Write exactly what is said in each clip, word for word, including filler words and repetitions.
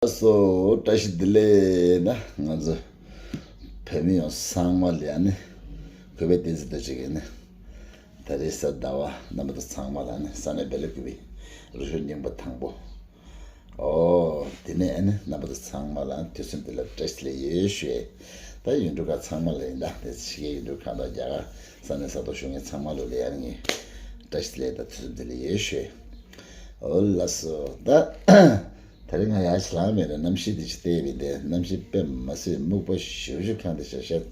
སོ། བཀྲ་ཤིས་བདེ་ལེགས་ན། ང་ཚོ་བོད་མི་ཡོངས་ཚང་མ་ལ་ཡང་ནི་གུས་པའི་བསྟན་འཛིན་རྡོ་རྗེ་གིས་ནི། ད་རེས་གཟའ་ཟླ་བ། རྣམ་པ་ཚོ་ཚང་མ་ལ་ནི་ས་གནས་སྦེལ་ཀོབ་པའི་རུ་ཤོར་རྙིང་པ་དང་པོ། ཨོ། དེ་ནས་ཨ་ནི་རྣམ་པ་ཚོ་ཚང་མ་ལ་དུས་གསུམ་བདེ་ལེགས་བཀྲ་ཤིས་བདེ་ལེགས་ཡོད་ཞུ། ད་ཡུལ་གྲུ་ཁག་ཚང་མ་ལ་ཡིན་ད། དེ་ཕྱི་རྒྱལ་ཡུལ་གྲུ་ཁག་དང་རྒྱ་གར་ས་གནས་ས་ཐོག་བཞུགས་མཁན་ཚང་མ་ལོ་ལ་ཡང་ངས་བཀྲ་ཤིས་བདེ་ལེགས་དང་དུས་གསུམ་བདེ་ལེགས་ཡོད་ཞུ། ཨོ་ལགས་སོ། ད་ད་རེས་ང་ཡར་ཞིག་ལངས་མེད་ན། གནམ་གཤིས་དེ་ཅིག་བལྟས་པས་དེ། གནམ་གཤིས་དཔེ་མ་སྲིད་སྨུག་པ་ཞེ་པོ་ཅིག་ཁེངས་ཏེ་བཞག་ཤག་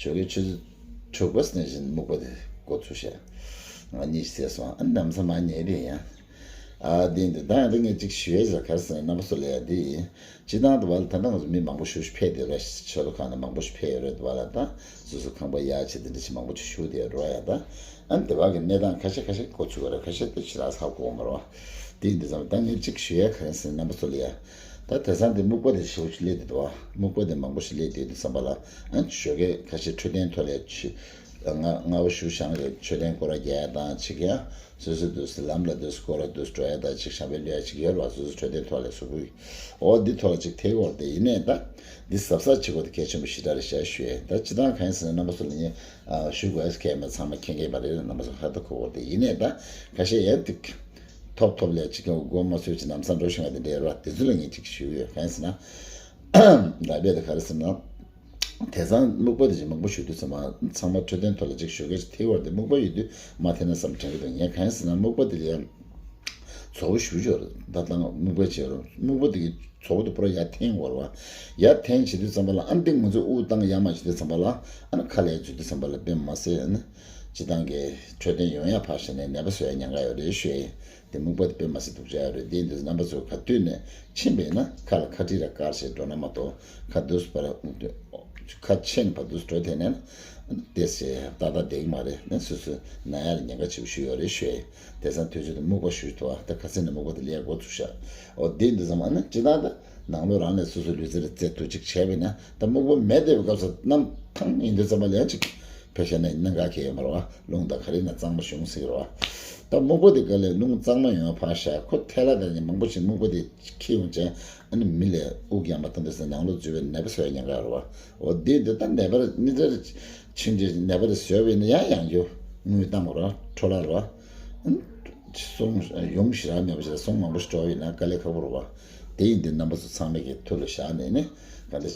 ཞོགས་ཀའི་ཆུ་ཚོད་དྲུག་པ་ནང་བཞིན་སྨུག་པ་དེ་འགོ་ཚུགས་ཤག་ང་གཉིད་སད་སོང་། ཨ། ལམ་སང་མར་ཉལ་བསྡད་ཡིན། ཨ། དེ་འདི་ད་ཡང་ད་ངས་ཅིག་ཞུ་ཡས་ཟེར། ག་རེ་ཟེར་ན། རྣམ་པ་ཚོ་ལ་ཡ་དེ་ཡིན། སྤྱིར་བཏང་དུ་བ་ལ་ད་ལྟ་ང་ཚོ་མི་མང་པོ་ཞེ་པོ་ཅིག་ཕེབས་བསྡད་རེད། ཆོས་ལུགས་ཁག་ནས་མང་པོ་ཞིག་ཕེབས་ཡོད་རེད། དུ་བ་ལ་ད་སོ་སོ་ཁང་པ་ཡག་ཆེ་དེ་འདྲ་ཞིག་མང་པོ་ཅིག་བཞུགས་བསྡད་ཡོད་རེད་ཡ། ད་ཨ་ནི་དེ་བ་གི་གནས་སྟངས་ཁ་ཤས་ཁ་ཤས་འགོ་ཚུགས་པ་རེད། ཁ་ཤས་དེ་ཞེ་དྲག་ཧ་གོ་མ་རེད་བ། དེ་ཡིན་དུས་ཙམ་ད་ངས་ཅིག་ཞུ་ཡས། ག་རེ་ཟེར་ན། རྣམ་པ་ཚོ་ལ་ཡ། ད་དེང་སང་དེ་སྨུག་པ་དེ་ཞེ་པོ་ཅིག་སླེབས་བསྡད་འདུག་བ། སྨུག་པ་དེ་མང་པོ་ཞིག་སླེབས་བསྡད་དུས་ཙམ་པ་ལ། ཨ། ཞོགས་ཀས་ཁ་ཤས་འཕྲོད་བསྟེན་ཐོག་ལ་ཆུ། སྔ་སྔ་པོ་ཞེ་པོ་ཅིག་རེད། མཆོད་རྟེན་སྐོར་ར་རྒྱག་ཡ་དང་ཅིག་ཡ། སོ་སོ་འདུག་སེ་ལམ་ལ་འདུག་སེ་སྐོར་ར་འདུག་སེ་འགྲོ་ཡ་དང་ཅིག་ཞབས་པད་བླུག་ཡ་ཅིག་ཡོད་རེད་བ། སོ་སོ་འཕྲོད་བསྟེན་ཐོག་ལ་གཟུགས་པོ། འོ་འདི་ཐོག་ལ་ཅིག་ཐེ་གོ་རེད་དེ། ཡིན་ནའི་ད་འདི་གཟབ་གཟབ་བྱེད་དགོས་དེ་གལ་ཆེན་པོ་ཞེ་དྲག་རེད་ཤག་ཞུ་ཡས། ད་སྤྱིར་བཏང་གང་ཡིན་ཟེར་ན། རྣམ་པ་ཚོ་ལ་ངས་ཨ་ཞུ་དགོས་ཡས་གལ་མེད། ཚང་མ་མཁྱེན་མཁན་པ་རེད། རྣམ་པ་ཚོ་ཧ་ད་གོ་གོ་རེད་དེ། ཡིན་ནའི་ད་ཁ་ཤས་ཡ་འདི་ཐོབ་ཐོབ་ལ་ཅིག་མགོ་མ་ཚོས་ཅིག་ལམ་སང་འགྲོ་ཤེས་ང་དེ་འདྲ་ཡོད་རེད་བ། དེ་ཚོ་ལ་ངས་ཅིག་ཞུ་གི་ཡོད། གང་ཡིན་ཟེར་ན། ལབ་ཡས་དེ་ག་རེ་ཟེར་ན། དེང་སང་སྨུག་པ་དེ་ཅིག་མང་པོ་ཞིག་འདུག་ཚང་མ་ཚང་མ་འཕྲོད་བསྟེན་ཐོག་ལ་ཅིག་ཞོགས་ཀས་ཅིག་ཐེ་གོ་རེད་དེ། སྨུག་པ་ཡོད་དུས་མ་ཐེ་ན་བསམ་དྲན་གྱི་འདུག་ངས་གང་ཡིན་ཟེར་ན། སྨུག་པ་དེ་ལ་ཡང་ཚ་པོ་ཞེ་པོ་ཅིག་ཡོད་རེད། ད་ལྟ་ང་སྨུག་པ་བྱས་རུང་སྨུག་པ་དེ་གི་ཚ་པོ་དེ་པུ་ར་ཡར་འཐེན་དགོས་རེད་བ། ཡར་འཐེན་བྱེད་དུས་ཙམ་པ་ལ། ཨ། འདི་ང་ཚོས་དབུགས་བཏང་ཡར་མར་བྱེད་དུས་ཙམ་པ་ལ། ཨ་ནི་ཁ་ལ་ཡར་འཛུལ་དུས་ཙམ་པ་ལ་དཔེ་མ་སྲིད། ཨ་ནི་སྤྱིར་བཏང་གི་འཕྲོད་བསྟེན་ཡོང་ཡ་ཕར་བཞག་ནས་ནད་པ་བཟོ་ཡ་ཉེན་ཁ་ཡོད་རེད་ཞུ་ཡས། དེ་སྨུག་པ་དེ་དཔེ་མ་སྲིད་སྡུག་ཅག་ཡོད་རེད། དེ་འདུག་རྣམ་པ་ཚོ་ག་དུས་ནས་ཕྱིན་པ་ཡིན་ན་ཁ་ལ་ཁ་ཊིག་ར་དཀར་བྱས་འགྲོ་ན་མ་གཏོགས། ཁ་འདུག་སེ་བར་ཁ་ཕྱེ་ནས་ཕར་འདུག་སེ་འགྲོ་ཐེངས་ནས་ན། དེ་ཚོ་ཏག་ཏག་བསྡད་ཀྱི་མ་རེད། ནས་སོ་སོ་ན་ཡ་ལ་ཉེན་ཁ་ཆེ་པོ་ཞིག་ཡོད་རེད་ཞུ་ཡས། དེང་སང་དུས་ཚོད་དེ་སྨུག་པ་ཞེ་པོ་འདུག་བ། ད་ཁ་སང་ནས་སྨུག་པ་དེ་སླེབས་འགོ་ཚུགས་ཤག་འོ་དེ་འདུག་ཙམ། ཨ་ནི་སྤྱིར་བཏང་ད་ནང་ལོགས་རང་ལ་སོ་སོ་ལུས་རྩལ་རྩེ་ཐུབ་ཅིག་བྱས་པ་ཡིན་ན། ད་སྨུག་པ་མེད་བསྡད་པའི་སྐབས་སུ་གནམ་ཐང་ཡིན་དུས་ཙམ་པ་ལ་ཡང་ཅིག་ཕེབས་ཤག་ན་གནད་འགག་གང་ཡང་ཡོད་མ་རེད་བ། རླུང་དང་ག་རེ་ཡིན་ན་གཙང་མ་ཡོང་སྲིད་ཀྱི་རེད་བ། ད་སྨུག་པ་དེ་ག་ལས་རླུང་གཙང་མ་ཡོང་བ་ཕར་བཞག་ཁོ་ཐལ་བ་དང་མང་པོ་ཞིག་སྨུག་པ་དེ་འཁྱེར་ཡོང་བྱས། ཨ་ནི་མི་ལ་དབུགས་ཡང་མ་བཏང་དུས་ཙམ་ནང་ལོགས་འཛུལ་བའི་ནད་པ་བཟོ་ཡ་ཉེན་ཁ་ཡོད་རེད་བ། འོ་དེ་འདི་ད་ནད་པ་ནི་ད་ཕྱིན་ཏེ་ནད་པ་དེ་བཟོས་པ་ཡིན་ན་ཡང་ཡང་རྒྱུ་དངུལ་བཏང་དགོས་རེད་བ། འཕྲོ་བརླག་རེད་བ། ཨ་ནི་སོང་ཡོང་ཞེ་དྲག་མེད་པ་ཞིག་ལ་སོང་མང་པོ་ཞིག་འགྲོ་བ་ཡིན་ན་དཀའ་ལས་ཁག་པོ་རེད་བ། དེ་ཡིན་དུས་རྣམ་པ་ཚོ་ཚང་མས་ཀྱི་ཐུགས་ལ་བཞག་ནས་ནི། ག་ལ་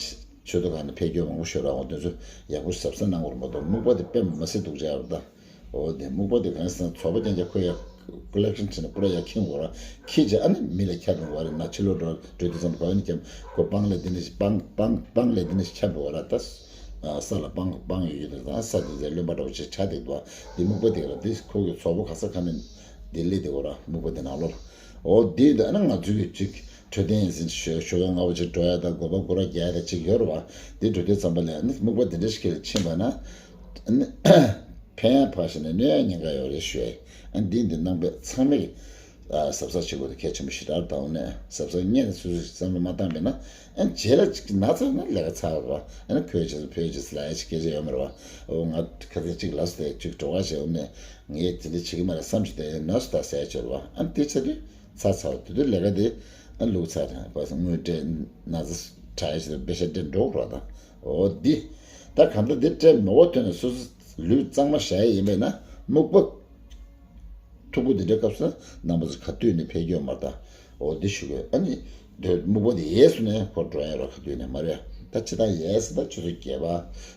ཆོས་ཐོག་ཁག་ནས་ཕེབས་སྐྱོད་མང་པོ་ཞིག་རག་འོང་། དེ་ཚོ་ཡག་པོ་གཟབ་གཟབ་གནང་དགོས་རེད་མ་གཏོགས། སྨུག་པ་དེ་དཔེ་མ་སྲིད་སྡུག་ཅག་ཡོད་རེད་ད། འོ་དེ་སྨུག་པ་དེ་གང་ཟེར་ན། ཚོགས་པ་རྐྱང་རྐྱང་ཁོ་ཡ་ཀོ་ལེག་ཤན་བྱས་ནས་པུ་ར་ཡ་འཁྱེར་དགོས་ར། འཁྱེར་བྱས་ཨ་ནི་མི་ལ་ཁྱབ་ཡོང་བ་རེད། ན་ཕྱི་ལོགས་འགྲོ་འགྲོ་དུས་ཙམ་ག་བ་ནི་ཁྱབ་ཁོ་སྤང་ལ་དེ་ནས་སྤང་སྤང་སྤང་ལ་དེ་ནས་ཁྱབ་འགྲོ་བ་ར། ད་ས་ལ་སྤང་སྤང་ཡོད་ཡོད་དུས་ད་ས་དེ་ཚོ་རློན་པ་འདྲ་བོ་ཅིག་ཆགས་བསྡད་འདུག་ཨ་དེ་སྨུག་པ་དེ་ར། དེ་ཁོ་གི་ཚོགས་པ་ག་ས་ག་ནས་དེ་སླེབས་བསྡད་འགྲོ་ར། སྨུག་པ་དེ་ནང་ལོགས་ལ། འོ་དེ་འདི་ཨ་ནི་ང་ཚོའི་གི་ཅིག་འཕྲོད་བསྟེན་ཡིན་ཟེར་ཞོ་ཞོ་ཡ་ང་བ་ཅིག་འགྲོ་ཡ་དང་། དགོན་པ་སྐོར་ར་རྒྱག་ཡ་དང་ཅིག་ཡོད་རེད་བ། དེ་འགྲོ་དུས་ཙམ་པ་ལ་ནི་སྨུག་པ་དེ་འདྲ་ཞིག་ལ་ཕྱིན་པ་ན་ནི་ཕན་ཡ་ཕར་ཞོག་ནས་གནོད་ཡ་ཉེན་ཁ་ཡོད་རེད་ཞུ་ཡ། ཨ་འདི་འདི་རྣམ་པ་ཚང་མས་གཟབ་གཟབ་བྱེད་དགོས་དེ་གལ་ཆེན་པོ་ཞེ་དྲག་རེད། ད་འོ་ནས་གཟབ་གཟབ་ངས་ནི་སོ་སོས་བསམ་བློ་མ་བཏང་པས་ན། ཨ་རྗེས་ལ་ཅིག་ན་ཚར་ན་ལས་ཀ་ཚར་བ་རེད་བ། ཨ་ནི་ཁོས་བྱས་སོང་ཕོས་བྱས་སོང་ལབ་ཡ་ཅིག་སྐད་ཆ་ཡོད་མ་རེད་བ། འོ་ང་ཁ་སང་ཅིག་ལབ་སོང་དེ་ཅིག་གྲོ་ག་བྱས། འོ་ནས་ངས་དེ་འདྲ་བྱེད་ཀྱི་མ་རེད་བསམ་བྱས་དེ་ན་སོང་ད་ཟེར་བྱས་རེད་བ། ཨ་ནི་དེ་ཆ་དུས་ཚར་ཚར་བ། དེ་དུས་ལས་ཀ་དེ་ཨ་བླུགས་ཚར་བ་སོང་། དངུལ་སྤྲད་ན་ཚ་དྲག་ཡ་ཞིག་དང་པེ་ཤ་སྤྲད་འགྲོ་དགོས་རེད་ད། འོ་འདི་ད་གང་ལྟར་འདི་སྤྲད་མེད་པ་ཐོན་ནས་སོ་སོ་ལུས་གཙང་མ་བཞག་ཡ་ཡིན་པས་ན། སྨུག་པ་མཐུག་པོ་འདི་འདྲའི་སྐབས་སུ་རྣམ་པ་ཚོ་ག་དུས་ནས་ཕེབས་སྐྱོད་མ་རེད་ད། འོ་འདི་ཞུ་གི། ཨ་ནི་འདི་སྨུག་པ་འདི་ཡལ་སོང་ནས་ཁོ་འགྲོ་ཡ་རོ་ག་དུས་ནས་མ་རེད། ད་ཅི་ད་ཡལ་སོང་ད་ཆུ་ཚོད་བརྒྱད་པ་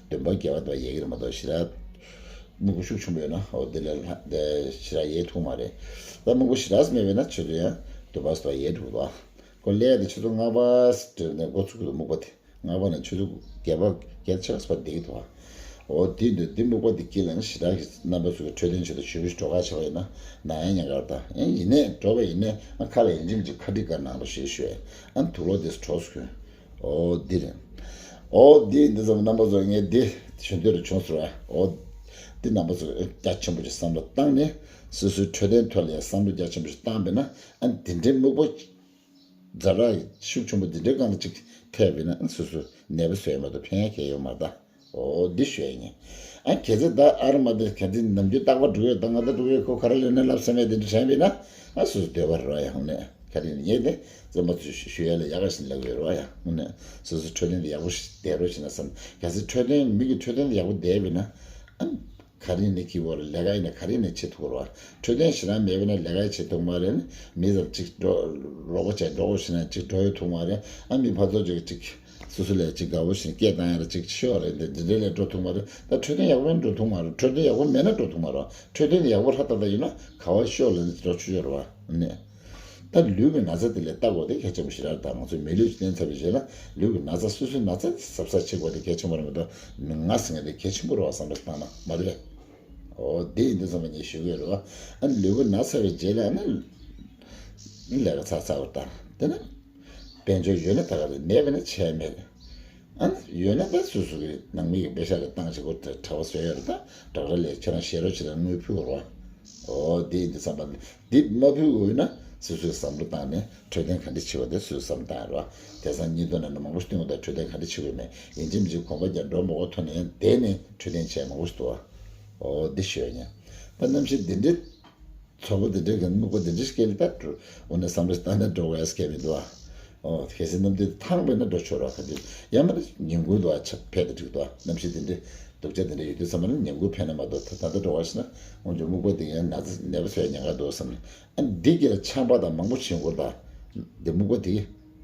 བདུན་པ་བརྒྱད་པ་དེ་བ་ཡལ་གི་རེད་མ་གཏོགས་ཞེ་དྲག་སྨུག་པ་ཤུགས་ཆེན་པོ་ཡོད་ན་འོ་འདི་ལས་ལྷག་འདི་ཞེ་དྲག་ཡལ་ཐུབ་མ་རེད། ད་སྨུག་པ་ཞེ་དྲག་མེད་པས་ན་ཆུ་ཚོད་ཡང་བདུན་པ་ཙམ་ཡལ་འགྲོ་གི་འདུག་ཁོ་སླེབས་དེ་ཆུ་ཚོད་ལྔ་པ་ཙམ་ནས་འགོ་ཚུགས་ཀྱི་འདུག་སྨུག་པ་དེ། ལྔ་པ་ནས་ཆུ་ཚོད་བརྒྱད་པ་བརྒྱད་ཕྱེད་ཀ་ཙམ་བསྡད་ཀྱི་འདུག་བ། འོ་དེ་འདུག་འདི་སྨུག་པ་འདི་དཀྱིལ་ལ་ཞེ་དྲག་གི་རྣམ་པ་ཚོ་གི་འཕྲོད་བསྟེན་ཆེད་དུ་ཞུ་བ་ཞིག་འགྲོ་ཁ་བྱེད་པ་ཡིན་ན་ན་ཡ་ཉེན་ཁ་རེད་ད། ཨེ་ཡིན་ནའི་འགྲོ་བ་ཡིན་ནའི་ཨ་ཁ་ལ་ཡིན་ཅིག་ཅིག་ཁ་ཊིག་ག་ནང་ལ་ཞེས་ཞུས། ཨ་དུག་ལོག་དེ་གྲོགས་སུ་གྱོན། འོ་འདི་རེད། འོ་འདི་འདི་ཙམ་རྣམ་པ་ཚོ་ངས་འདི་ཞུ་འདོད་རུ་བྱུང་ཟེར་བ། འོ་འདི་རྣམ་པ་ཚོ་རྒྱ་ཆེན་པོ་ཅིག་བསམ་བློ་བཏང་ནས་སོ་སོའི་འཕྲོད་བསྟེན་ཐོག་ལ་ཡང་བསམ་བློ་རྒྱ་ཆེན་པོ་ཞིག་བཏང་བས་ན། ཨ་འདི་འདྲའི་སྨུག་པ་ཛ་དྲག་ཤུགས་ཆེན་པོ་འདི་འདྲའི་སྒང་ལ་ཅིག་ཐེབས་པས་ན་སོ་སོ་ནད་པ་བཟོས་མ་གཏོགས་ཕན་ཡ་གང་ཡང་ཡོད་མ་རེད་ད། འོ་འདི་ཞུ་ཡ་ཡིན། ཨ་གལ་སྲིད་ད་ཨ་ར་མ་དེ་གལ་སྲིད་ནམ་རྒྱུན་རྟག་པར་འགྲོ་ཡོད་ད་ང་ད་འགྲོ་ཡོད་ཁོ་ག་རེ་ལབ་ན་ལབ་ས་མེད་དེ་འདྲ་དྲན་པས་ན་ཨ་སོ་སོ་འདོད་པ་རེད་ཡ་ཧོང་ནས། ག་རེ་ཡིན་ངས་དེ་བཙན་པོ་ཚོས་ཞུ་ཡ་ལ་ཡག་ག་ཞིག་ལབ་ཡོད་རེད་བ། ཡ་དངོས་གནས་སོ་སོའི་འཕྲོད་བསྟེན་དེ་ཡག་པོ་ཞིག་བསྡད་རོགས་བྱས་ན་བསམ། གལ་སྲིད་འཕྲོད་བསྟེན་མི་གི་འཕྲོད་བསྟེན་དེ་ཡག་པོ་བསྡད་པས་ན་ཨ། ག་རེ་ནས་ཀྱི་བོར་ལས་ཀ་ཡིན་ན་ག་རེ་ནས་བྱེད་ཐུབ་རོགས། འཕྲོད་བསྟེན་ཞེ་དྲག་མེད་པ་ན་ལས་ཀ་བྱེད་ཐུབ་མ་རེད། མི་ཚང་གཅིག་འགྲོ་རོགས་པ་བྱས་འགྲོ་དགོས་ཞེ་ན་གཅིག་འགྲོ་ཡོད་ཐུབ་མ་རེད། ཨ་མི་ཕར་ཚུར་གཅིག་གཅིག་སོ་སོ་ལས་གཅིག་དགའ་བོ་ཞིག་སྐད་བཏང་ཡ་ལ་གཅིག་ཤོག་རེད། འདི་འདི་འདྲ་ལས་འགྲོ་ཐུབ་མ་རེད། ད་འཕྲོད་བསྟེན་ཡག་པོ་ཡིན་འགྲོ་ཐུབ་མ་རེད། འཕྲོད་བསྟེན་ཡག་པོ་མེད་ན་འགྲོ་ཐུབ་མ་རེད། འཕྲོད་བསྟེན་ཡག་པོ་ཧྲ་ཏག་ཏག་ཡིན་ན་ག་བ་ཤོག་ལ་འགྲོ་ཆོག་ཡོད་རེད་བ་ནས། ད་ལུས་ཀྱི་ན་ཚ་དེ་ལས་ལྟ་དགོས་དེ་གལ་ཆེན་པོ་ཞིག་རེད། ད་ང་ཚོས་མི་ལུས་ཅིག་བསྟེན་ཚར་བའི་རྗེས་ལ་ལུས་ཀྱི་ན་ཚ་སོ་སོའི་ན་ཚ་དེ་གཟབ་གཟབ་བྱེད་དགོས་དེ་གལ་ཆེན་པོ་རེད་མ་གཏོགས་མི་ང་ཟེར་མཁན་དེ་གལ་ཆེན་པོ་རེད་བ་བསམ་བློ་བཏང་ན་མ་རེད། འོ་དེ་ཡིན་དུས་ཙམ་པ་ངས་ཞུ་གི་ཡོད་རེད་བ། ཨ་ནི་ལུས་པོ་ན་ཚ་བའི་རྗེས་ལ་ཨ་ནི་ལས་ཀ་ཚར་ཚར་བ་དང་དེ་ནི་དཔལ་འབྱོར་ཡོད་ན་ད་ག་རེད། མེད་པ་ན་བྱས་མེད་རེད། ཨ་ནི་ཡོད་ན་ད་སོ་སོ་གི་ནང་མི་གི་པེ་ཤ་གི་བཏང་བྱེད་སྒོ་དེ་གྲྭ་པ་བཟོས་ཡོད་རེད། ད་གྲྭ་པ་ལས་ཁྱེད་རང་ཞེ་རོགས་བྱེད་ན་དངུལ་ཕུལ་དགོས་རེད་བ། འོ་དེ་ཡིན་དུས་ཙམ་པ་འདི་མ་ཕུལ་དགོས་ཡོད་ན་སོ་སོས་བསམ་བློ་བཏང་ནས་འཕྲོད་བསྟེན་ག་འདྲ་བྱེད་དགོས་དེ་སོ་སོས་བསམ་བློ་བཏང་ཡོད་རེད་བ། དེང་སང་གཉིས་སྟོང་ནང་ན་མང་པོ་ཞིག་བསྟུན་དགོས། ད་འཕྲོད་བསྟེན་ག་འདྲ་བྱེད་དགོས་མེད་ཡིན་གཅིག་མིན་གཅིག་གོམ་པ་རྒྱག་འགྲོ་མ་དགོས་ཐོག་ནས་བསྡད་ནས་འཕྲོད་བསྟེན་བྱས་མང་པོ་ཞིག་འདུག་བ། འོ་འདི་ཞུ་ཡ་ཡིན། ད་གནམ་གཤིས་འདི་འདྲའི་ཚོགས་པ་འདི་འདྲའི་གི་སྨུག་པ་འདི་འདྲའི་སྐད་ལ་ད་འགྲོ་འོ་ན་བསམ་བློ་བཏང་ན་འགྲོ་དགོས་ཡ་སྐད་མི་འདུག་བ། འོ་གལ་སྲིད་གནམ་དུས་ཐང་པས་ན་འགྲོ་ཆོག་ར་ག་དུས་ཡང་མིན་ན་ཉིན་གུང་འདུག་བ་ཆ་ཕེབས་ཏེ་འགྲིག་འདུག་བ། གནམ་གཤིས་འདི་འདྲའི་སྡུག་ཅག་འདི་འདྲ་ཡོད་དུས་ཙམ་པ་ན་ཉིན་གུང་ཕེབས་ན་མ་གཏོགས་ད་ད་ལྟ་འགྲོ་བ་ཞིག་ན་འོན་ཀྱང་སྨུག་པ་འདི་ཡང་ན་ཚ་ནད་པ་ཚོའི་ཉེན་ཁ་འདུག་བསམ་ནས། ཨ་འདི་གི་ཆམ་པ་དང་མང་པོ་བྱིན་དགོས་ད། འདི་སྨུག་པ་དེ་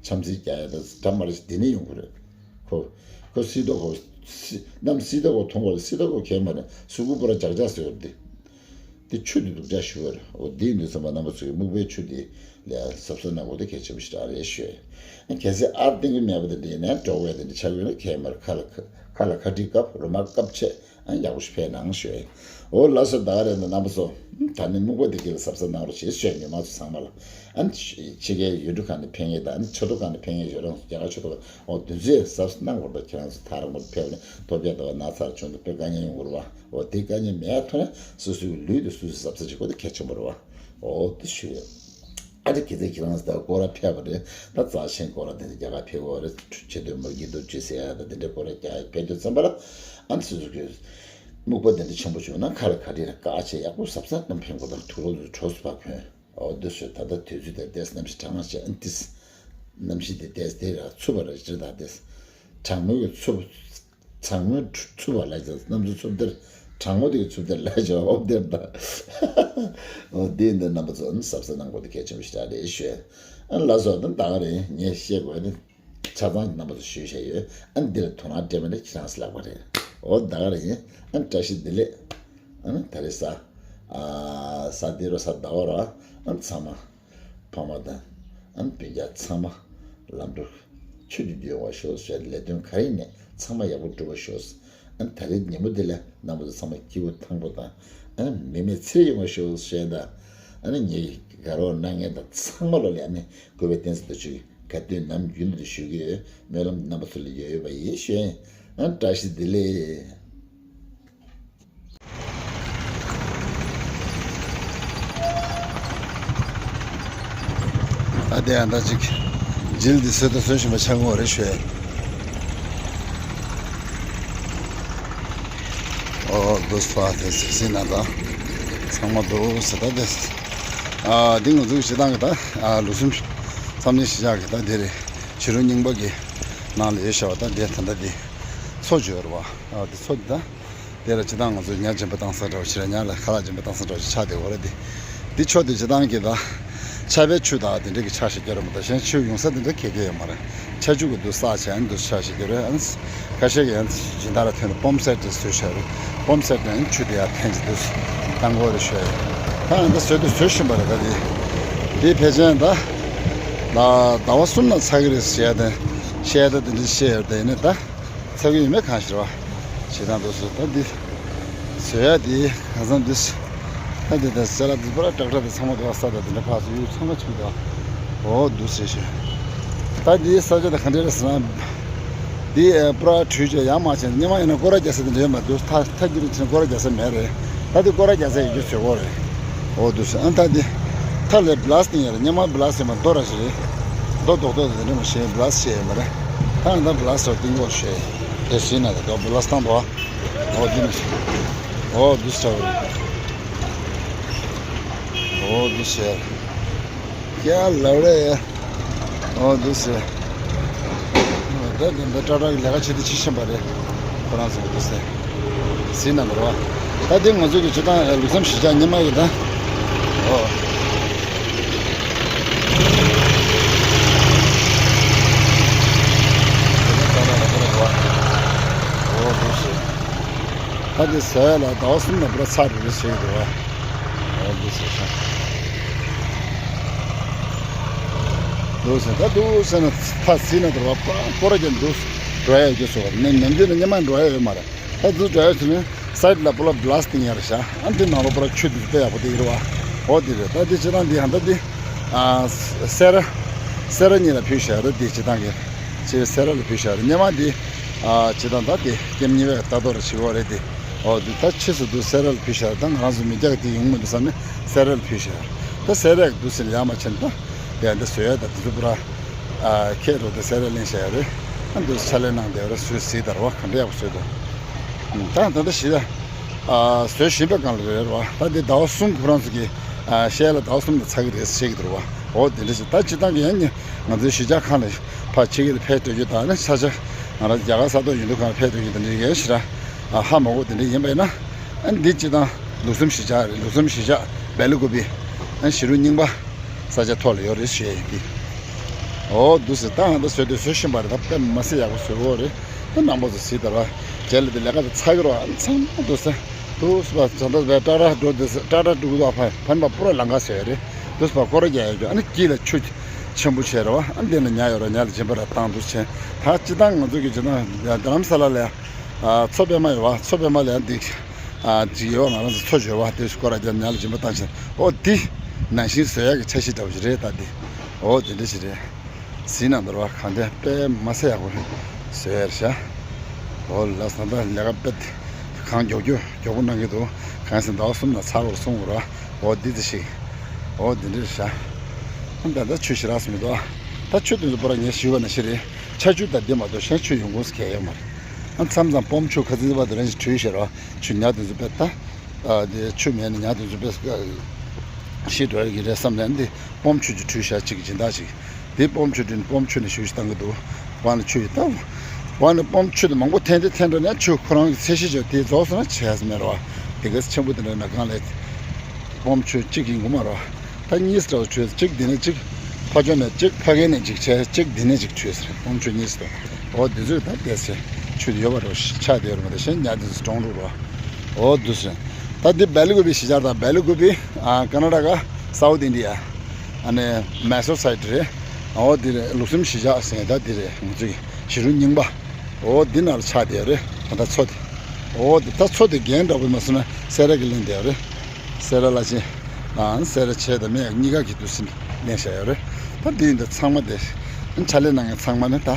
ཆམ་སིལ་རྒྱག་ཡ་ད་འདྲ་མ་རེད། འདི་ནས་ཡོང་གི་རེད། ཁོ་ཁོ་སིལ་ཏོག་ཁོ་སི་གནམ་སིལ་ཏོག་ཁོ་མཐོང་གོ་སིལ་ཏོག་ཁོ་གས་མ་ནས་སུ་གུ་པུ་ར་ཇག་ཇག་ཟེར་བ་འདི། འདི་ཆུ་འདི་འདུག་ཇག་ཞུ་བ་རེད། འོ་འདི་ཡིན་དུས་ཙམ་པ་རྣམ་པ་ཚོ་གི་སྨུག་པའི་ཆུ་འདི་ལས་གཟབ་གཟབ་གནང་དགོས་དེ་གལ་ཆེན་པོ་ཞིག་རེད་ཞུ། གལ་སྲིད་ཨར་ཏིང་གི་མེད་པ་དེ་འདྲ་ཡིན་ན་འགྲོ་བའི་དེ་འདྲ་ཆགས་ཡོད་ན་གས་མ་རེད། ཁ་ལ་ཁ་ལ་ཁ་དཀྲིས་བཀབ་རོ་མ་བཀབ་ཆེ། ཨ་ཡག་པོ་ཞིག་ཕེབས་གནང་ཞུ། འོ་ལགས་སོ། ད་ག་རེད་འདུག་རྣམ་པ་ཚོ། ད་ནི་སྨུག་པ་འདི་གི་ལ་གཟབ་གཟབ་གནང་རོགས་ཞེས་ཞུ། མི་མང་ཚོ་ཚང་མ་ལ། ཨ་ཕྱི་རྒྱལ་ཡུལ་གྲུ་ཁག་ནས་ཕེབས་མཁན་དང་ཕྱི་དྲོ་ཁག་ནས་ཕེབས་མཁན་ཡོད་རུང་རྒྱ་གར་ཆོས་ཐོག་འོ་དུས་ཚོད་གཟབ་གནང་དགོས་རེད། ཁྱེད་རང་ཚོ་ཐག་རིང་པོར་ཕེབས་ནས་ཐོབ་རྒྱག་འདུག་བ། ན་ཚ་བྱུང་འདུག་དཔེ་དཀའ་ངལ་ཡོང་གི་རེད་བ། འོ་དེ་དཀའ་ངལ་མེད་ཐོག་ནས་སོ་སོའི་ལུས་དེ་སོ་སོས་གཟབ་གཟབ་བྱེད་དགོས་དེ་གལ་ཆེན་པོ་རེད་བ། འོ་དེ་ཞུ་ཡོད། ཨ་ཅེ་གི་ཚེ་ཁྱེད་རང་ཚོ་ད་སྐོར་ར་ཕེབས་པ་རེད། ད་རྩ་ཆེན་སྐོར་ར་དེ་ཚོ་རྒྱ་གར་ཕེབས་པ་རེད། ཆེ་འདོད་མ་རྒྱུ་འདོད་ཅེས་ཟེར་ཡ་ད་དེ་འདྲའི་སྐོར་ར་རྒྱ་ཕེབས་དུས་ཙམ་པ་ལ་ཨ་ཚོ་ཚོ་གི་སྨུག་པ་དེ་འདྲ་ཆེན་པོ་བྱུང་ན་ཁ་ལ་ཁ་བྲིས་ན་བཀག་ཆེ་ཡག་པོ་གཟབ་གཟབ་གནང་ཕེབས་དགོས་དང་དུག་ལོག་ཚོ་གྲོགས་སུ་ཕར་གོན། འོ་འདི་ཚོས་ད་ལྟ་དུས་ཚོད་དེར་ཏེས་གནམ་གཤིས་གྲང་ངར་ཆེ་ཨ་ཏིས། གནམ་གཤིས་དེ་ཏེས་དེ་ར་འཚུབ་པ་ར་ཅི་ད་ཏེས། གྲང་མོའི་གི་འཚུབ། གྲང་མོའི་འཚུབ་པ་ལ་ཅི་གནམ་གཤིས་འཚུབ་དེར་གྲང་མོ་དེ་གི་འཚུབ་དེར་ལ་ཅི་འོབ་དེར་ད། འོ་དེ་འདི་རྣམ་པ་ཚོ་གཟབ་གཟབ་གནང་དགོས་དེ་གལ་ཆེན་པོ་ཞིག་རེད་ཞུ། ཨ་ལགས་སོ། ད་ད་ག་རེད་ངས་བཤད་དགོས་ནི། ཆ་ཚང་རྣམ་པ་ཚོ་ཞུས་བཞག་ཡོད། ཨ་འདིར་དོ་སྣང་སྤྲད་པ་ནི་ཁྱེད་རང་ཚོ་ལག་པ་རེད། འོ་ད་ག་རེད་ཡིན། ཨ་བཀྲ་ཤིས་བདེ་ལེགས། ཨ་ནི་ད་རེས་གཟའ། ཨ་གཟའ་འདི་རུ་གཟའ་ཟླ་བ་ར། ཨ་ཚང་མ། ཕ་མ་དང་། ཨ་སྤུན་ཀྱག་ཚང་མ། ལམ་འགྲོ། ཆུ་འདི་འདི་ཡོང་བ་ཤོག་ཟེར་ལས་དོན་ག་ཡིན་ནས་ཚང་མ་ཡག་པོ་འགྲུབ་པ་ཤོག་ཨ་ད་རེས་ཉིན་མོ་འདི་ལ་རྣམ་པ་ཚོ་ཚང་མ་སྐྱིད་པོ་ཐང་པོ་དང་། ཨ་མི་མེད་ཚེ་ཡོང་བ་ཤོག་ཟེར་ད། ཨ་ནི་ངེད་ཀྱི་དགའ་རོགས་གནང་མཁན་དང་ཚང་མ་ལོ་ལ་ཨ་ནི་གུས་པའི་རྟེན་གསུམ་དུ་ཆུ་གི་དགའ་སྟོན་ནམ་རྒྱུན་དུ་ཞུ་གི་ཡོད། སྨོན་ལམ་རྣམ་པ་ཚོ་ལ་ཡོད་ཡོད་པ་ཡིན་ཞུ། ཨ་བཀྲ་ཤིས་བདེ་ལེགས། ད་དེ་ཡང་ད་ཅིག་ཇིལ་འདི་བཟོས་དང་བཟོ་བཞིན་པ་ཆགས་ངོ་རེ་ཞུ། ཨོ་འདུག་སེ་དེ་སེ་ན་ད་ཚང་མ་འདུག་སེ་ད་དེ། ཨ་འདི་ང་ཚོའི་སྤྱི་བཏང་གི་ད་ཨ་ལུགས་སེམས་བསམ་ནི་ཞི་བྱ་གི་ད་དེ་རེད། ཕྱི་རུ་རྙིང་པ་གི་ནང་ལ་ཡོད་ཤག་བ། ད་དེ་ད་ད་དེ་མཚོ་བརྗོད་རེད་བ། ཨ་དེ་མཚོ་འདི་ད། དེ་ལ་སྤྱི་བཏང་ང་ཚོས་ཉ་སྦྱིན་པ་བཏང་ས་འདྲ་བོ་ཞིག་རེད། ཉ་ལ་ཁ་ལག་སྦྱིན་པ་བཏང་ས་འདྲ་བོ་ཞིག་ཆགས་བསྡད་ཡོད་རེད་དེ། འདི་ཆོ་དེ་སྤྱི་བཏང་གི་ད་ཆར་པའི་ཆུ་དང་དེ་འདྲ་གི་ཆར་ཞིག་སྐྱོ་རེད་མ་གཏོགས་གཞན་ཆུ་ཡོང་ས་དེ་འདྲ་ག་གེ་ཡོད་མ་རེད། ཆར་ཆུ་གི་འདུག་ས་ཆ་ཡང་འདུག་ཆར་ཞིག་སྐྱོ་རེད། ཨ་ཁ་ཤས་ཀྱི་ཡང་སྦྱིན་བདག་ལ་ཐོན་ཏེ་པོམ་སེ་ཊི་བཟོས་བཞག་རེད། པོམ་སེ་ཊི་ནང་ཆུ་དེ་ཡར་འཐེན་ཅིག་འདུག་བཏང་གོ་རེད་ཤོད། ད་ཨ་ད་བཟོས་དུས་བཟོས་བཞིན་པ་རེད། ད་དེ་དེ་ཕལ་ཆེར་ད་ད་ཟླ་བ་གསུམ་ནང་ཚར་གི་རེད་ཟེར་ཡ་དེ་བཤད་ད་དེ་འདྲ་བཤད་ཡོད་རེད། དེ་ནས་ད། ཚ་གི་ཡོད་མེད་གང་ཤེས་རེད་བ། ཞེ་སྡང་འདུག་སེ་ད་འདི། བཟོ་ཡ་འདི་གང་འཚམ་འདི། ད་འདི་ད་ཟེར་ལ་འདི་པར་ཏྲག་ཏྲག་དེ་ཚང་མ་འདུག་ས་ད་འདི་འདྲ་ཕག་སུ་ཡུལ་ཚང་མ་ཆུ་འདུག་འོ་འདུག་སེ་ཞེས། ད་འདི་ས་ཆ་ད་ག་འདྲ་རེད་ཟེར་ན། འདི་པར་དྲུད་ཅེས་ཡང་མ་བྱས་སྔོན་མ་ཡིན་ན་སྐོར་ར་རྒྱག་ས་དེ་འདྲ་ཡོད་མ་འདུག་ད་ད་འདི་རུ་ཕྱིན་སྐོར་ར་རྒྱག་ས་མེད་རེད། ད་དེ་སྐོར་ར་རྒྱག་ས་ཡོད་རྒྱུ་བཟོས་སྐོར་རེད། འོ་འདུག་སེ་ཨ་ད་འདི། ཐ་ལེ་བླ་སི་ཏིང་ཡ་རེད། སྔོན་མ་བླ་སི་ཡོད་མ་རྡོ་ར་ཞིག་རེད། རྡོ་རྡོག་རྡོག་དེ་འདྲ་མ་ཤེས་བླ་སི་ཤེས་ཡོད་མ་རེད། ད་ང་ད་བླ་སི་རྡོ་ཏིང་གོ་ཤེས། དེ་ཤེས་ན་དེ་རྡོ་བླ་སི་བཏང་འདུག་འོ་འདི་ནི་ཤེས། འོ་འདི་ཤེས་རེད། འོ་འདི་ཤེས། ཀྱ་ལབ་རེད། ཨོ་འདུག་སེ། ད་འདི་འདི་ཏྲ་ཏྲ་གི་ལས་ཀ་བྱེད་དུ་ཕྱིན་བཞིན་པ་རེད། ཁོ་རང་ཚོ་འདུག་སེ། ཟིན་ན་འགྲོ་བ། ད་འདི་ང་ཚོ་གི་སྤྱི་བཏང་ལུགས་བསམ་གཞིས་ཆགས་ཉི་མ་གི་ད། ཨོ། ཨོ་འདུག་སེ། ད་འདི་ཟ་ཡ་ལ་ཟླ་བ་གསུམ་ལ་པུ་ར་ཚར་རེ་རེ་བྱེད་ཀྱི་འདུག་བ། ཨོ་འདུག་སེ་ཤ། འདུག་སེ་ད་འདུག་སེ་ན་ཕ་སི་ན་འགྲོ་བ་པ་སྐོར་ར་རྒྱབ་འདུག་འགྲོ་ཡ་ཡོད་ཀྱི་སོ་བ་ནི་ནམ་རྒྱུན་ནི་སྙེ་མ་འགྲོ་ཡ་ཡོད་མ་རེད། ད་འདུག་འགྲོ་ཡ་ཟེར་ནས་སའིད་ལ་པུ་ལ་བླ་སི་ཏིང་ཡ་རེད་ཤ། ཨ་འདི་ནང་ལོ་པུ་ར་ཆུ་འདུག་དཔེ་ཡག་པོ་དེ་ཡིན་རེད་བ། ཨོ་དེ་རེད། ད་འདི་སྤྱི་བཏང་འདི་ཧ་ད་འདི་ཨ་སེ་ར་སེ་ར་གཉིས་ལ་ཕུལ་ཤ་རེད། འདི་སྤྱི་བཏང་གི་ཆེ་བའི་སེ་ར་ལ་ཕུལ་ཤ་རེད། སྙེ་མ་འདི་ཨ་སྤྱི་བཏང་ད་དེ་ཀེམ་གཉིས་པའི་ལྟ་རྟོག་རེ་བྱེད་དགོས་རེད་དེ། ཨོ་འདི་ད་ཕྱིས་སུ་འདུག་སེ་ར་ལ་ཕུལ་ཤ་རེད། ད་ང་རང་ཚོ་མི་རྒྱག་དེ་ཡོང་མི་འདུག་བསམ་ནས་སེ་ར་ལ་ཕུལ་ཤ་རེད། ད་སེ་ར་འདུག་སེ་ལ་ཡ་མ་ཕྱིན་ད། དེ་འདི་བཟོས་ཡ་ད་དེ་ཚོ་པུ་ར་ཨ་ཁྱེད་རོ་དེ་སེ་ར་ལེན་ཤ་ཡ་རེད། ཨ་འདུག་ཕྱག་ལས་གནང་བསྡད་རེད། བཟོས་ཟིག་ད་ར་བ་ག་འདྲ་ཡག་པོ་བཟོས་འདུག་ད་ད་ད་ཤི་ད། ཨ་བཟོས་བཞིན་པའི་སྒང་ལ་རེད་བ། ད་འདི་ཟླ་བ་གསུམ་ཁོ་རང་ཚོ་གི་ཨ་ཤེས་ལ་ཟླ་བ་གསུམ་ལ་ཚར་གི་རེད་ཟེར་གི་འདུག་བ། འོ་དེ་འདྲ་ཞིག་ད་སྤྱི་བཏང་གི་ཡང་ནི་ང་ཚོའི་གཞིས་ཆགས་ཁག་ལ་ཕར་ཕྱི་རྒྱལ་ལ་ཕེབས་འགྲོ་རྒྱུ་དང་ནི་ས་ཆ་ང་རང་རྒྱ་གར་ས་ཐོག་ཡིན་དུས་གང་ལ་ཕེབས་འགྲོ་རྒྱུ་དེ་འདྲ་ཡིན་ཞེ་དྲག་ཨ་ཧ་མ་གོ་དེ་འདྲ་ཡིན་པ་ཡིན་ན། ཨ་འདི་སྤྱི་བཏང་ལུགས་བསམ་གཞིས་ཆགས་རེད། ལུགས་བསམ་གཞིས་ཆགས་སྦེལ་ཀོབ་པི་ཨ་གཞིས་རུ་རྙིང་པ། ས་ཆ་ཐོག་ལ་ཡོད་རེད་ཞེས་ཡིན་གྱི། འོ་འདུག་སེ་ད་ང་ད་བཟོས་དུས་བཟོ་བཞིན་པ་རེད། ད་དཔེ་མ་སྲིད་ཡག་པོ་བཟོས་ཡོད་རེད། ད་རྣམ་པ་ཚོ་གཟིགས་དར་བ། རྗེས་ལ་དེ་ལས་ཀ་དེ་ཚར་གི་རོགས། ཨ་ཚང་མ་འདུག་སེ་འདུག་སེ་བ་ཚོ་འདུག་སེ་ཏྲ་ཏྲ་འགྲོ་འདུག་སེ་ཏྲ་ཏྲ་འགྲོ་གི་འདུག་ཨ་ཕ་ཕན་པ་པུ་ར་ལང་ཀ་ཟེར་ཡོད་རེད། འདུག་སེ་བ་སྐོར་ར་རྒྱག་ཡོད་རྒྱུ། ཨ་ནི་དཀྱིལ་ལ་ཆུ་ཆེན་པོ་བྱས་རེད་བ། ཨ་འདི་ལ་ཉ་ཡོད་རེད། ཉ་ལ་སྦྱིན་པ་ར་བཏང་འདུག་ཆེན། ད་སྤྱི་བཏང་ང་ཚོ་གི་སྤྱི་བཏང་རྡ་རམ་ས་ལ་ལ་ཡ་མཚོ་པད་མ་ཡོད་བ། མཚོ་པད་མ་ལ་ཡ་འདི། ཨ་ཅིག་ཡོད། ང་རང་ཚོ་མཚོ་བྱོལ་བ་དེ་སྐོར་ར་རྒྱབ་ཉ་ལ་སྦྱིན་པ་བཏང་ཕྱིན། ཨོ་འདི་ནང་བཞིན་བཟོ་ཡག་གི་འཆར་གཞི་འདྲ་བོ་ཞིག་རེད་ད་འདི། ཨོ་དེ་འདྲ་ཞིག་རེད། གཟིགས་ན་འདོར་བ་གང་འདྲ་དཔེ་མ་སྲིད་ཡག་པོ་བཟོ་ཡག་རེད་ཤག་ཨོ་ལ་ས་ད་ལས་ཀ་དཔེ་གང་མགྱོགས་མགྱོགས་མགྱོགས་པོ་གནང་གི་འདུག་གང་ཟེར་ཟླ་བ་གསུམ་ལ་ཚར་བར་གསུང་དགོས་ར། ཨོ་འདི་འདི་ཞིག་ཨོ་འདི་འདྲ་རེད་ཤག་ཨ་ད་ད་ཆུ་ཞེ་དྲག་སུ་མི་འདུག་ཨ་ད་ཆུ་དེ་ཚོ་པོ་ར་ངས་ཞུས་པ་ནང་བཞིན་རེད། ཆར་ཆུ་ད་འདི་མ་གཏོགས་གཞན་ཆུ་ཡོང་ཁུངས་སུ་གང་ཡོད་མ་རེད། ཨ་མཚམས་མཚམས་སྤོམ་ཆུ་ཁ་ཚིག་པ་དེ་རང་ཞིག་བྲུས་ཤེས་རོགས། ཆུ་ཉ་དེ་ཚོ་དཔེ་ད། ཨ་དེ་ཆུ་མེད་ན་ཉ་དེ་ཚོ་དཔེ་ཤི་འགྲོ་ཡི་གི་རེད་བསམ་ནས་འདི་སྤོམ་ཆུ་ཅིག་བྲུས་ཤག་ཅིག་སྦྱིན་བདག་ཅིག་དེ་སྤོམ་ཆུ་བྲུས་ནས་སྤོམ་ཆུ་ནས་ཞུ་ཞིག་བཏང་གི་འདུག་བ་ནི་ཆུ་ཡི་ད། བ་ནི་སྤོམ་ཆུ་དེ་མང་པོ་འཐེན་ཏེ་འཐེན་འགྲོ་ནས་ཆུ་ཁོ་རང་གི་ཚད་གཞི་བརྗོད་དེ་རྫོགས་སོང་ན་བྱས་ས་མེད་རོགས། དེ་ག་ཆེན་པོ་དེ་འདྲ་ན་གང་ལས་སྤོམ་ཆུ་གཅིག་ཡིན་དགོས་མ་རོགས། ད་གཉིས་འདྲ་བོ་བྲུས། གཅིག་འདི་ནས་གཅིག་ཕ་ཇོ་ནས་གཅིག་ཕ་གི་ནས་གཅིག་བྱས། གཅིག་འདི་ནས་གཅིག་བྲུས་ཟེར། སྤོམ་ཆུ་གཉིས་སུ། འོ་འདི་ཚོས་ད་བལྟས་ཚེ་ཆུ་ཡོད་པ་འདྲ་བོ་ཆགས་བསྡད་ཡོད་རེད་མ་གཏོགས་གཞན་ཉ་འདི་ཚོ་གྲོངས་འགྲོ་རོགས། འོ་འདུག་སེ། ད་འདི་སྦེལ་ཀོབ་པི་གཞིས་ཆགས་དང་། སྦེལ་ཀོབ་པི་ཨ་ཀར་ན་ཊ་ཀ་སའུ་ཐ་ཨིན་ཌི་ཡ། ཨ་ནི་མེ་སོར་སའིཌ་རེད། འོ་འདི་རེད། ལུགས་བསམ་གཞིས་ཆགས་ཟེར་ད་འདི་རེད། ང་ཚོའི་གཞིས་རུ་རྙིང་པ། འོ་འདི་ནང་ལ་ཆགས་བསྡད་ཡོད་རེད། ད་ལྟ་མཚོ་དེ། འོ་འདི་ད་མཚོ་དེ་རྒན་འདྲ་པོ་མ་སོང་ན་སེ་ར་གི་གླིང་དེ་རེད། སེ་ར་བླ་ཆེན་དང་སེ་ར་བྱེས་དང་སྨད་གཉིས་ཀ་གི་འདུག་སེ་གླིང་བཞག་ཡོད་རེད། ད་འདི་ཡིན་ད་ཚང་མ་དེ་ཕྱག་ལས་གནང་མཁན་ཚང་མ་ནི་ད་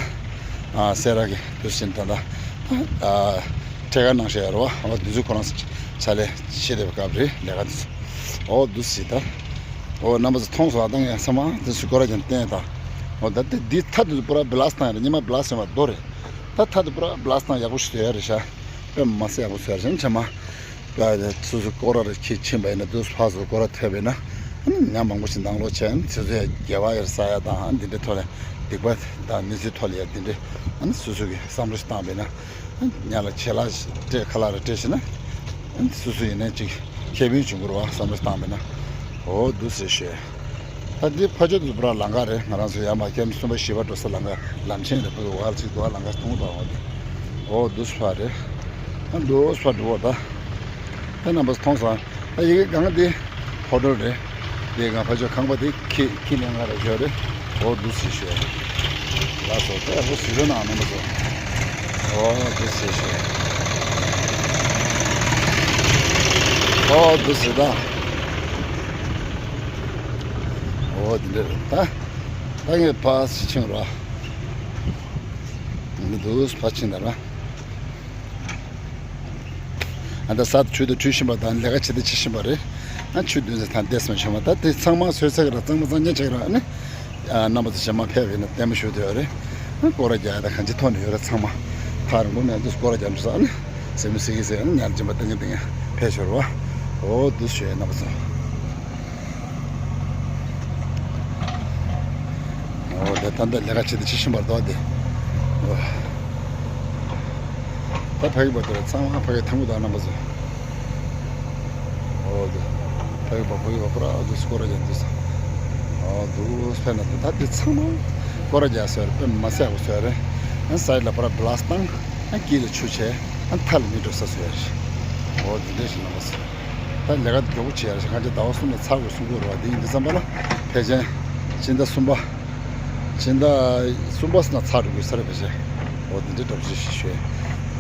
ཨ་སེ་ར་གི་འདུག་སེ་ད་ད་ཨ་ཁྲལ་ཁང་གནང་བཞག་ཡོད་རེད་བ། འོ་འདི་ཚོ་ཁོ་རང་ཚོ་ཕྱག་ལས་བྱེད་བསྡད་པའི་སྐབས་རེད། ལས་ཀ་འདི་ཚོ། འོ་འདུག་སེ་ད། འོ་རྣམ་པ་ཚོ་མཐོང་སོང་ང་། ད་ངས་ཚང་མ་འདི་ཚོ་སྐོར་ར་ཀྱང་བསྟན་ད། འོ་ད་དེ་འདི་མཐའ་འདི་ཚོ་པུ་ར་བི་ལ་སི་བཏང་ཡོད་རེད། ཉི་མ་བི་ལ་སི་བྱས་པ་རྡོ་རེད། ད་མཐའ་དེ་པུ་ར་བི་ལ་སི་བཏང་ཡག་པོ་ཞིག་བཟོས་ཡོད་རེད་ཤག་དཔེ་མ་སྲིད་ཡག་པོ་བཟོས་རེད་ཤག་ཕྱི་མ། ད་སོ་སོ་སྐོར་ར་རེ་ཁྱེར་ཕྱིན་པ་ཡིན་ན། དུས་ཕར་ཚུར་སྐོར་ར་ཐེབས་པ་ཡིན་ན། ཨ་ནི་ཉ་མང་པོ་ཞིག་ནང་ལོགས་བྱས། ཨ་ནི་སོ་སོ་ཡ་དགེ་བ་ཡར་བསགས་ཡ་དང་། ཨ་ནི་འདི་འདྲའི་ཐོག་ལ་སྡིག་པ་དང་མི་ཚེའི་ཐོག་ལ་ཡ་འདི་འདྲའི། ཨ་ནི་སོ་སོ་གི་བསམ་བློ་ཞིག་བཏང་པ་ཡིན་ན། ཨ་ནི་ཉ་ལ་ཆད་ལྷག་སྤྲད་ཁ་ལག་རེ་སྤྲད་ཕྱིན་ན། ཨ་ནི་སོ་སོ་ཡིན་ན་ཅིག་ཁེ་ཕན་བྱུང་གི་རེད་བ། བསམ་བློ་ཞིག་བཏང་པ་ཡིན་ན། འོ་འདུག་སེ་ཞུས། ད་འདི་ཕ་ཇོ་དེ་ཚོ་པུ་ར་ལམ་ཁ་རེད། ང་རང་ཚོ་ཡར་མར་ཀེམ་གསུམ་པ་བཞི་པ་འགྲོ་ས་ལམ་ཁ། ལམ་ཆེན་རེད། ཕ་གི་འོག་ལ་ཅིག་འདུག་ཨ། ལམ་ཁ་མཐོང་དང་འོ་དེ། འོ་འདུག་སེ་ཕར་རེད། ཨ་འདུག་སེ་ཕར་འགྲོ་བ་ད། ད་རྣམ་པ་ཚོ་མཐོང་སོང་། ད་ཡི་གེ་སྒང་དེ་ཧོ་ཊེལ་རེད། དེ་སྒང་ཕ་ཇོ་ཁང་པ་དེ་ཁྱི་ཁྱི་ལེན་ག་རེ་ཞོར་རེད། འོ་འདུག་སེ་ཞོར། ལགས་སོ། ད་ཡག་པོ་གཟིགས་རོགས་གནང་། རྣམ་པ་ཚོ། འོ་འདུག་སེ་ཞོར། འོ་འདུག་སེ་ད། འོ་དེ་འདྲ་རེད་ད། ད་ངས་ཕར་ཕྱིན་རོགས། འདུག་ཕར་ཕྱིན་ད་ར། ཨ་ད་ས་ཆུ་དང་བྲུས་བཞིན་པ་དང་ལས་ཀ་བྱེད་དུ་བྱེད་བཞིན་པ་རེད། ཨ་ཆུ་བདུན་ཚེ་ཐང་བསྡད་སོང་བྱུང་བ། ད་དེ་ཚང་མ་བཟོས་ཚར་གི་ར། གཙང་མ་གཙང་ཉག་ཆགས་ཀྱི་ར། ཨ་ནི་ཨ་རྣམ་པ་ཚོ་རྗེས་མ་ཕེབས་པ་ཡིན་ན་ལྟད་མོ་ཞུ་འདོད་རེད། ཨ་སྐོར་ར་རྒྱག་ཡ་ད་གང་ཅི་ཐོག་ནས་ཡོད་རེད། ཚང་མ་ཐག་རིང་པོ་ནས་འདུག་སྐོར་ར་རྒྱག་འགྲོ་ས། ཨ་ནི་ཟེར་མི་ཟེར་གི་ཟེར། ཨ་ནི་ཉལ་གྱིན་པ་ཏིང་ངེ་ཏིང་ངེ་ཕེབས་ཤོར་བ། འོ་འདུག་ཞུ་ཡ། རྣམ་པ་ཚོ། ད་ལྟ་ལས་ཀ་བྱེད་དུ་ཅི་ཤུན་པར་དོ་དེ། ད་ཕ་གི་བ་དེ་ཚང་མ་ཕ་གི་ཐང་གུ་དང་རྣམ་པ་ཚོ། ཨོ་དེ། ཕ་གི་བ་ཕ་གི་བ་པུ་ར་དུ་སྐོར་ར་རྒྱག་འདུག་ས། ཨོ་དུ་སྤེ་ན་དེ་ད་དེ་ཚང་མ་སྐོར་ར་རྒྱག་ཟེར་པེ་མ་སེ་ཨོ་ཟེར་རེ། ཨན་སའི་ལ་པུ་ར་བི་ལ་སི་བཏང་། ཨན་དཀྱིལ་ལ་ཆུ་བྱས། ཨན་ཐལ་མི་འགྲོ་ས་ཟེར་རེ། ཨོ་དེ་འདྲ་ཞིག་རྣམ་པ་ཚོ། ད་ལས་ཀ་མགྱོགས་པོ་བྱེད་ཡ་རེད། གང་ཅི་ཟླ་བ་གསུམ་ལ་ཚར་དགོས་གསུང་གི་རེད་བ། དེ་ཡིན་དུས་ཙམ་པ་ལ་ཕལ་ཆེར་སྤྱི་ཟླ་གསུམ་པ། སྤྱི་ཟླ་གསུམ་པ་ཟིན་ན་ཚར་འགྲོ་གི་ས་རེད་ཕལ་ཆེར། འོ་དེ་འདྲའི་འདྲ་པོ་ཞིག་ཞུས།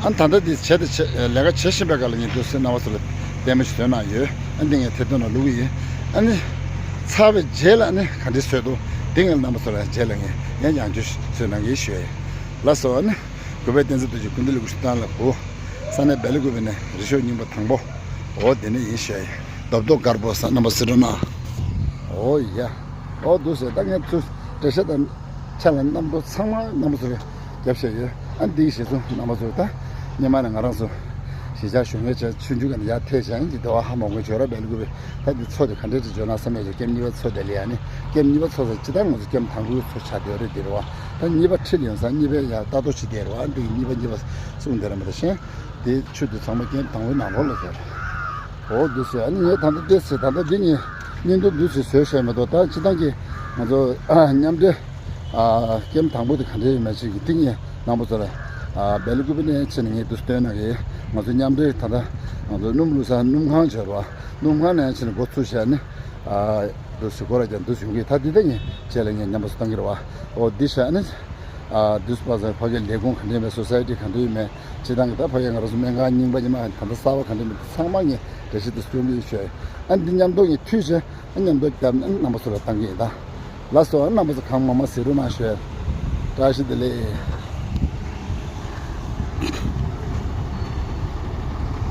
ཨ་ད་ལྟ་དེ་བྱས་ཏེ་བྱས་ལས་ཀ་བྱེད་བཞིན་པའི་སྐབས་ལ་ངས་དུས་ཚོད་རྣམ་པ་ཚོ་ལ་ལྟད་མོ་ཞིག་བཟོས་གནང་ཡོད། ཨ་འདི་ངས་ཐེར་འདོན་ནང་བླུག་གི་ཡིན། ཨ་ནི་ཚར་བའི་རྗེས་ལ་ཨ་ནི་ག་འདྲས་བཟོས་འདུག་དེ་ངས་རྣམ་པ་ཚོ་ལ་རྗེས་ལ་ངས་ཡང་ཡང་བསྐྱར་བཟོས་གནང་གི་ཞུས། ལགས་སོ། ཨ་ནི་གུས་པའི་བསྟན་འཛིན་རྡོ་རྗེ་ཀུན་འདུས་ལ་གུས་ཞུ་སྟངས་ལ་གོ། ས་གནས་སྦེལ་ཀོབ་ནས་རི་ཤོད་རྙིང་པ་དང་པོ། འོ་དེ་ནས་ཡིན་ཞེས། རྡོབ་རྡོབ་དཀར་པོ་ས་རྣམ་པ་སི་རོ་ན། འོ་ཡ། འོ་འདུག་ཟེར། ད་ངས་ཚུར་འགྲེལ་བཤད་དང་ཆ་ལ་རྣམ་རྟོག་ཚང་མ་རྣམ་པ་ཚོར་རྒྱབ་བཤད་ཡོད། ཨ་འདི་གཞི་བཟུང་རྣམ་པ་ཚོར་ད་སྔོན་མ་ནས་ང་རང་ཚོ་གཞིས་ཆགས་གཞུང་གི་ཆ་ཆུང་ཆུང་ག་ནས་ཡར་ཐད་བྱས་ཡིན་གྱི་འདི་བ་ཧ་མ་གོ་བྱོས་ར་སྦེལ་ཀོབ་ད་འདི་མཚོ་དེ་ག་འདྲས་ཅིག་འཇོག་ན་བསམ་ཡས་ཀྱི་ཀེམ་གཉིས་པ་མཚོ་དེ་ལ་ཡ་ནི་ཀེམ་གཉིས་པ་མཚོ་ཟེར་ཅི་ལྟར་ང་ཚོ་ཀེམ་དང་པོའི་མཚོ་ཆགས་བསྡད་རེད་འདི་རེད་བ། ད་གཉིས་པ་ཁྲིད་ཡོང་ས་གཉིས་པའི་ཡ་ལྟ་རྟོག་བྱེད་བསྡད་རེད་བ། འདི་གཉིས་པ་གཉིས་པ་གསུངས་བསྡད་རེད་མ་གཏོགས་གཞན། དེ་ཆུ་དེ་ཚང་མ་ཀེམ་དང་པོའི་ནང་ལོགས་ལ་ཟེར། འོ་འདུག་ཟེར། ཨ་ནི་ངས་ད་ལྟ་དེ་ཟེར་ད་ལྟ་འདི་ངས་བརྙན་ཐུང་འདུག་ཟེར་བཟོས་བཞག་མ་གཏོགས་ད་སྤྱི་བཏང་གི་ང་ཚོ་མཉམ་འབྲེལ་ཀེམ་དང་པོ་དེ་ག་འདྲ་ཡོད་མེད་ཅིག་གི་ཏིང་ངས་རྣམ་པ་ཚོ་ལ་སྦེལ་ཀོབ་ནས་ཕྱིན་ནས་ངས་འདུག་སྟོན་ན་གི། ང་ཚོ་མཉམ་འབྲེལ་ད་ལྟ་ང་ཚོ་སྣུམ་བླུགས་ས་སྣུམ་ཁང་བྱས་རོགས། སྣུམ་ཁང་ནས་ཕྱིན་ནས་འགོ་ཚུགས་བྱས་ནས། འདུག་སེ་སྐོར་ར་ཀྱང་འདུག་སེ་ཡོང་གི། ད་འདི་ལྟ་ངས་བྱས་ལ་ངས་མཉམ་པ་སུ་བཏང་གི་རེད་བ། འོ་འདི་བྱས་ནས། འདུག་སེ་པ་སེ་ཕ་གིའི་ལས་ཁུངས་ག་འདྲ་ཡིན་པའི་སོ་སའི་ཊི་ག་འདྲ་ཡིན་མེད་སྤྱི་བཏང་གི་ད་ཕ་གིའི་ང་རང་ཚོ་སྨན་ཁང་རྙིང་པ་ཉི་མ་ད་ལྟ་གསར་པ་ག་འདྲ་ཡིན་མེད་ཚང་མ་ངས་འགྲེལ་བཤད་འདུག་སེ་སྟོན་གི་ཡོད་ཤོད། ཨ་འདི་མཉམ་དུ་ངས་མཐུད་བྱས་ཨ་མཉམ་དུ་བརྒྱབ་ནས་རྣམ་པ་ཚོ་ལ་བཏང་གི་ཡིན་ད། ལགས་སོ། རྣམ་པ་ཚོ་གང་མང་མང་གཟིགས་རོགས་གནང་ཞུ། བཀྲ་ཤིས་བདེ་ལེགས།